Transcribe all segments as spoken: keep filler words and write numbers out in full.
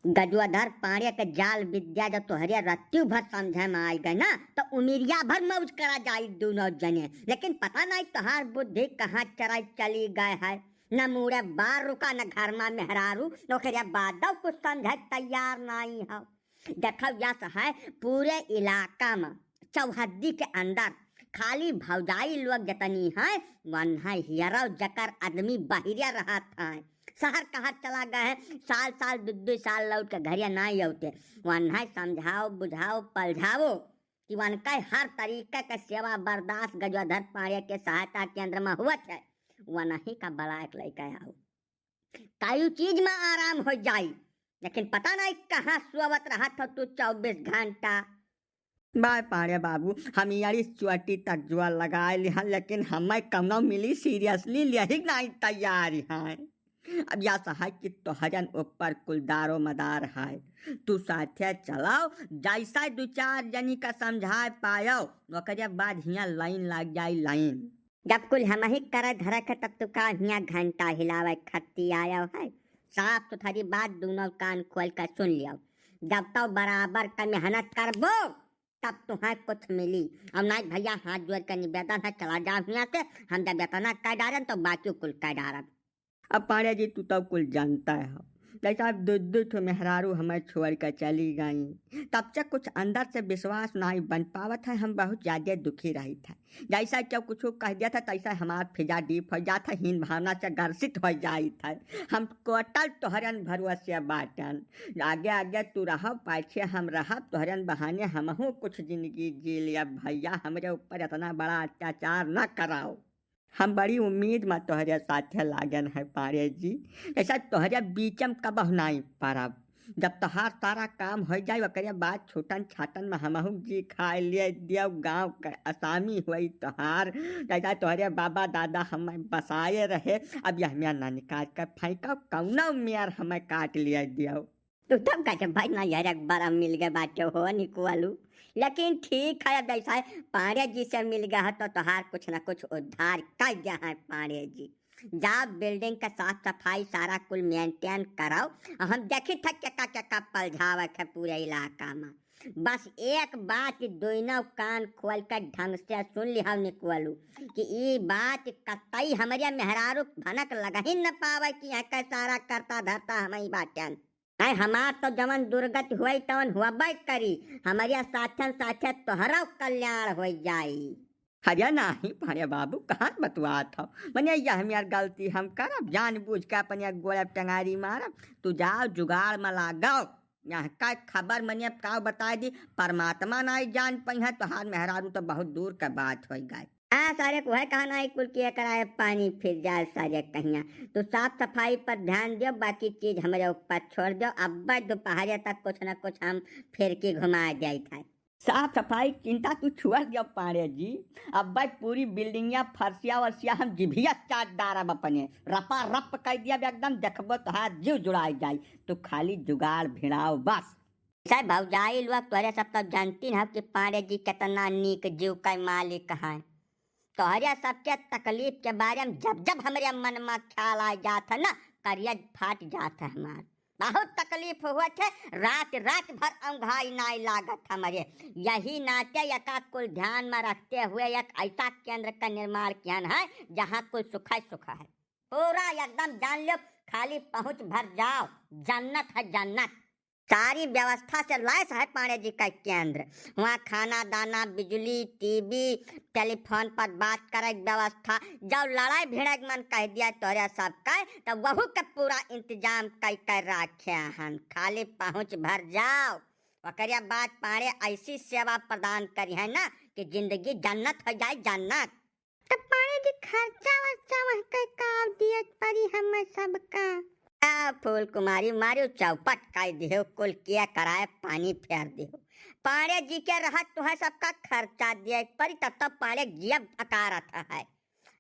गजोधर पांड़े के जाल विद्या जब तोहरे रत्ती भर समझे में आई गए ना, तो उमिरिया भर मौज करा जाई दोनों जने। लेकिन पता नहीं तोहार बुद्धि कहाँ चराई चली गए है। न मूड़े बार रुका, न घर में मेहरारू, ओकरे बादो कुछ समझे तैयार नहीं हो। देखो यस है, पूरे इलाका में चौहद्दी के अंदर खाली भौजाई लोग जतनी है, वन्हा हियरौ जकर आदमी बहिरे रहत है। शहर कहर चला गए हैं, साल साल दु दु साल लौट के घरे नाई औते। वन्हा समझाओ, बुझाओ, पलझाओ कि वनके हर तरीका के सेवा बर्दाश्त गजोधर पांड़े के सहायता केंद्र में हुवत है, वनही का बलायक लइके आओ। कायू चीज में आराम हो जाई, लेकिन पता नहीं कहाँ सोवत रहत हो तू चउबीस घंटा। बाय पांड़े बाबू, हम यारी चुअटी तक जुआ लगाए लिहन, लेकिन हमें कौनो मिली seriously लेही नहीं तैयार हैं। अब यस है कि तोहरन ऊपर कुल दारो मदार है, तू साथे चलाओ, जैसा दु चार जनी का समझाए पायो, ओकरे बाद हियाँ लाइन लग जाई लाइन। जब कुल हमही करे धरे के, तब तू का हियाँ घंटा हिलावे खत्ती आयो है? साफ सुथरी बात दोनों कान खोल के सुन लियो। जब तो बराबर के मेहनत करबो, तब तुहें कुछ मिली। अब नाई भैया, हाथ जोड़ के निवेदन है, चला जाओ हियाँ से। हम जब इतना कह डारन, तो बाकी कुल कह डारन। अब पांड़े जी, तू तो कुल जानता है, जैसा दो दो ठो मेहरारू हमें छोड़ के चली गई, तब से कुछ अंदर से विश्वास नहीं बन पावत है। हम बहुत ज्यादा दुखी रही थे। जैसा क्यों कुछ कह दिया था, तैसा हमार फिजा डीप हो जात है, हीन भावना से ग्रसित हो जाइत है। हम टोटल तोहरन भरोसे बाटन, आगे आगे तू रहब, पाछे हम रहब, तोहरन बहाने हमहू कुछ जिंदगी जी लिया। भैया, हमरे ऊपर इतना बड़ा अत्याचार न कराओ। हम बड़ी उम्मीद में तोहरे साथे लागन है पांड़े जी, ऐसा तोहरे बीच में कबहु नाई परब। जब तोहार सारा काम हो जाए, ओकरे बाद छूटन छाटन में हमहू जी खाए ले दियो। गाँव के असामी होई तोहार, जैसा तोहरे बाबा दादा हमें बसाए रहे। अब यह मेर ना निकाल के फेंको, कौनो मेर हमें काट ले दियो। तू तब कहते भाई ना यार, एक बार हम मिल गए बाटे हो निकुआलू। लेकिन ठीक है, अब जैसा है पांड़े जी से मिल गया है, तो तोहार कुछ ना कुछ उद्धार कर दिया है पांड़े जी। जाओ building का साफ सफाई सारा कुल maintain कराओ, हम देखी था केका केका पलझावक है पूरे इलाका में। बस एक बात दोनों कान खोल के ढंग से सुन लिहाओ निकुआलू कि ई बात कतई हमरे मेहरारू भनक लगही न पावे कि यहाँ का सारा करता धरता हम ही बाटन। नहीं, हमार तो जवन दुर्गति हुई तवन हुआबे करी, हमरे साथन साथे तोहरो कल्याण हो जाई। अरे नाही पांड़े बाबू, कहाँ बतुआत हो? मने यह हमार गलती हम करब, जानबूझ के अपने गोड़ टंगारी मारब। तू जाओ जुगाड़ में लागो। यहाँ का खबर मने का बताए दी, परमात्मा नाई जान पइहैं, तोहार मेहरारू तो बहुत दूर के बात हो गई। हाँ सारे, को है कहा नाई कुल किया कराए पानी फिर जाए सारे कहिया। तू साफ सफाई पर ध्यान दियो, बाकी चीज हमरे ऊपर छोड़ दियो। अब दोपहरे तक कुछ न कुछ हम फिर की घुमा जाइत है। साफ सफाई चिंता तू छोड़ दियो पांड़े जी, अब पूरी बिल्डिंगिया फरसिया वरसिया हम जिभिया चाट डारब अपने, रपा रप कर दिया एकदम, देखबो तोहार जीव जुड़ाई जाई। तू खाली जुगाड़ भिड़ाओ बस। सर भौजाई लोग तोहरे सब तो जानती हो कि पांड़े जी कितना नीक जीव का मालिक हैं। तोहरे सबके तकलीफ के बारे में जब जब हमरे मन में ख्याल आ जात है ना, करिया फाट जात है हमार। बहुत तकलीफ होत है, रात रात भर औंघाई नाई लागत हमरे। यही नाते एका कुल ध्यान में रखते हुए एक ऐसा केंद्र का निर्माण किहन है, जहाँ कुल सुख है, सुख है। पूरा एकदम जान लो, खाली पहुँच भर जाओ, जन्नत है जन्नत। सारी व्यवस्था से लैस है पांड़े जी का केंद्र। वहाँ खाना दाना, बिजली, टीवी, टेलीफोन पर बात करे के व्यवस्था। जब लड़ाई भिड़े के मन कह दिया तोहरे सब का, तो वहू के पूरा इंतजाम कई कर रखे हन। खाली पहुँच भर जाओ, ओकरे बाद पांड़े ऐसी सेवा प्रदान करिहैं ना कि जिंदगी जन्नत हो जाए, जन्नत। तो पांड़े जी, खर्चा वर्चा वह के का दिए परी हमें सबका? आ, फूल कुमारी मारियो चौपट कर दियो, कुल किया कराए पानी फेर दियो। पांड़े जी के रहत तुहे सबका खर्चा दिए परी, तब तो पांड़े जिया अकारत है।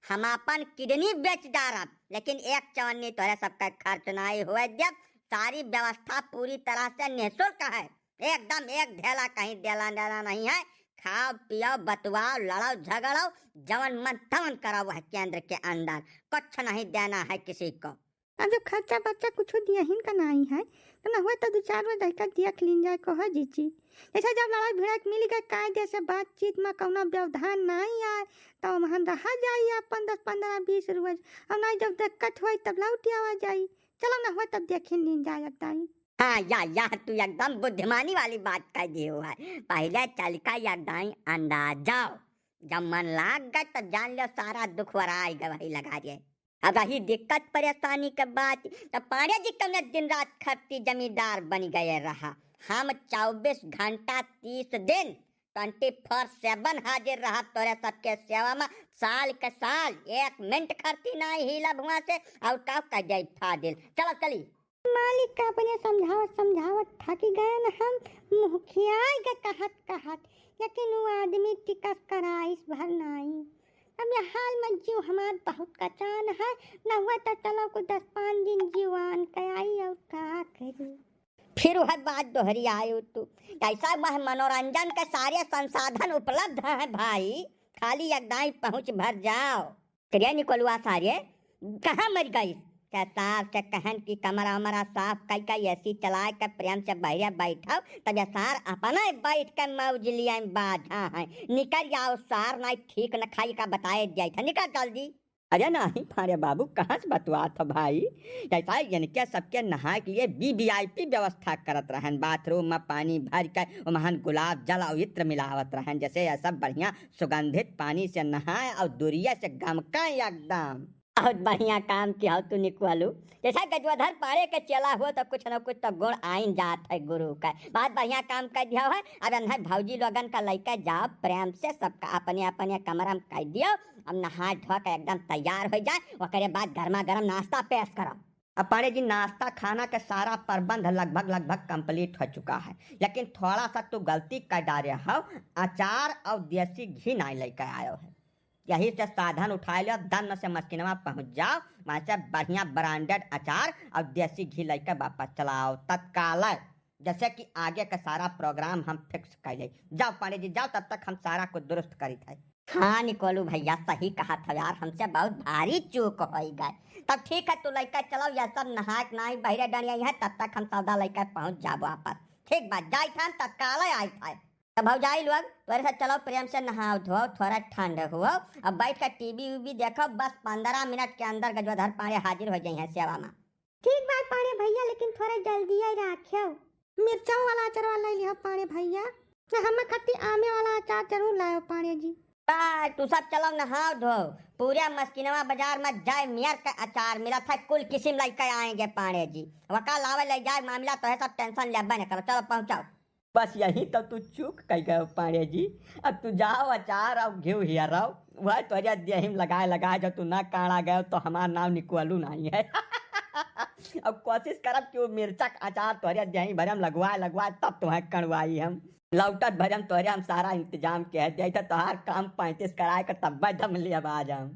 हम अपन किडनी बेच डारब, लेकिन एक चवन्नी तोहरे सबका खर्च नाई होए देब। सारी व्यवस्था पूरी तरह से निःशुल्क है, एकदम एक धेला कहीं देला नेला नहीं है। खाओ पियो, बतुआओ, लड़ो झगड़ो, जवन मन तवन करो वह केंद्र के अंदर, कुछ नहीं देना है किसी को। अब जब खर्चा बर्चा कुछ दियहिन का नाहीं है, तो न हुआ तो दो चार रोज रह कर देख लीन जाए, कहो जीजी। जैसे जब लड़ाई भिड़ाई मिल गए, कायदे से बातचीत में कौनो व्यवधान नाहीं आए, तो वहाँ रहा जाई अपन दस, पन्द्रह, बीस रोज। और नाहीं, जब दिक्कत होई, तब लौट आवा जाई। चलो न हुआ, तब देखिन लीन जाए एक दाई। हाँ, या, या, तू एकदम बुद्धिमानी वाली बात कह दियो है। पहले चल का एक दाई अंदाजा, जब मन लाग गए, तो जान लो सारा दुख वराई गए वही लगा दिए। अब रही दिक्कत परेशानी के बात, तो पांड़े जी कौने दिन रात खटती जमींदार बन गए रहा। हम चउबीस घंटा तीस दिन ट्वेंटी फोर सेवन हाजिर रहा तोरे सबके सेवा में। साल के साल एक मिनट खटती नाहीं हिलब हुआँ से। और का कह जाई फादिल। चलो चली। मालिक का अपने समझावत समझावत थकी गए न हम, मुखियाई के कहत कहत, लेकिन वो आदमी टिकस कराइस भर नाहीं। अब यह हाल में जीव हमार बहुत कचान है, न हुआ तो चलो कुछ दस पाँच दिन जीवान के आई और का करी। फिर वह बात दोहरी आयो तू, ऐसा वह मनोरंजन के सारे संसाधन उपलब्ध हैं भाई, खाली एक दाई पहुँच भर जाओ। करिया निकलुआ सारे कहाँ मर गई? के सास से कहन कि कमरा उमरा साफ कई का एसी चलाए के प्रेम से बहरे बैठो, तब ये सार अपने बैठ के मौज लिया बाझा है। निकल जाओ सार, नाहीं ठीक न खाई का बताए जाए था, निकल जल्दी। अरे नाहीं पांड़े बाबू, कहाँ से बतुआत हो भाई? जैसा इनके सबके नहाए के लिए वीवीआईपी व्यवस्था करत रहन, बाथरूम में पानी भर के ओमहन गुलाब जल और इत्र मिलावत रहन, जैसे यह सब बढ़िया सुगंधित पानी से नहाए और दुरिया से गमकाए एकदम। बहुत बढ़िया काम किया हो तू निकुअलू। जैसा गजोधर पांड़े के चेला हो तो कुछ न कुछ तो गुण आइन जात है गुरु का। बहुत बढ़िया काम कर दिया है। अब इन्हें भौजी लोगन का लइके जाओ, प्रेम से सबका अपने अपने कमरा में कर दियो। अब नहा धो के एकदम तैयार हो जाए, ओकरे बाद गर्मा गर्म नाश्ता पेश करो। अब पांड़े जी, नाश्ता खाना के सारा प्रबंध लगभग लगभग कंप्लीट हो चुका है, लेकिन थोड़ा सा तू गलती कर डारे हो, अचार और देसी घी नाहीं लइके आयो है। यही से साधन उठाए लियो, दन्न से मस्किनवा पहुँच जाओ, वहाँ से बढ़िया ब्रांडेड अचार और देसी घी लइके वापस चलाओ तत्काल। जैसे कि आगे का सारा प्रोग्राम हम फिक्स कर ले। जाओ पांड़े जी, जाओ, तब तक हम सारा कुछ दुरुस्त करित है। हाँ निकोलू भैया, सही कहा था यार, हमसे बहुत भारी चूक होइ गए। तब ठीक है, तू लइके चलो, यह सब नहाए के नाहीं बहरे डंडिया है, तब तक हम सौदा लइके पहुँच जाबो वापस। ठीक बात, जाइत है, हम तत्काल आइत है। तो भौजाई लोग, तोरे से चलो प्रेम से नहाओ धोओ, थोड़ा ठंड हुओ, अब बैठ के टीवी वीवी देखो, बस पन्द्रह मिनट के अंदर गजोधर पांड़े हाजिर हो जाइहैं सेवा में। ठीक बात पांड़े भैया, लेकिन थोड़ा जल्दी आई राख्यो। मिर्चा वाला अचारवा ले लिहो पांड़े भैया, न हम खट्टी आमे वाला अचार जरूर लायो पांड़े जी। बा, तू सब चलो नहाओ धोओ, पूरे मस्किनवा बाजार में जय मेर का अचार मिलत है, कुल किसिम लइके आएंगे पांड़े जी, वका लावे ले जाए मामला, तो है सब टेंशन लेबे न करो, चलो पहुँचाओ। बस यही तो तू चूक कइ गयो पांड़े जी। अब तू जाओ अचार और घिउ हियराओ, वह तोहरे देही में लगाए लगाए, जब तू ना काढ़ा गयो तो हमार नाम निकुअलू नाहीं है। अब कोशिश करब कि वो मिर्चा का अचार तोहरे देही भरे में लगवाए लगवाए तब तुम्हें कड़वाई हम। लौटत भरे में तोहरे हम सारा इंतजाम कह दिया था, तोहार काम पैंतीस कराए के तब्बे दम लिया आज हम।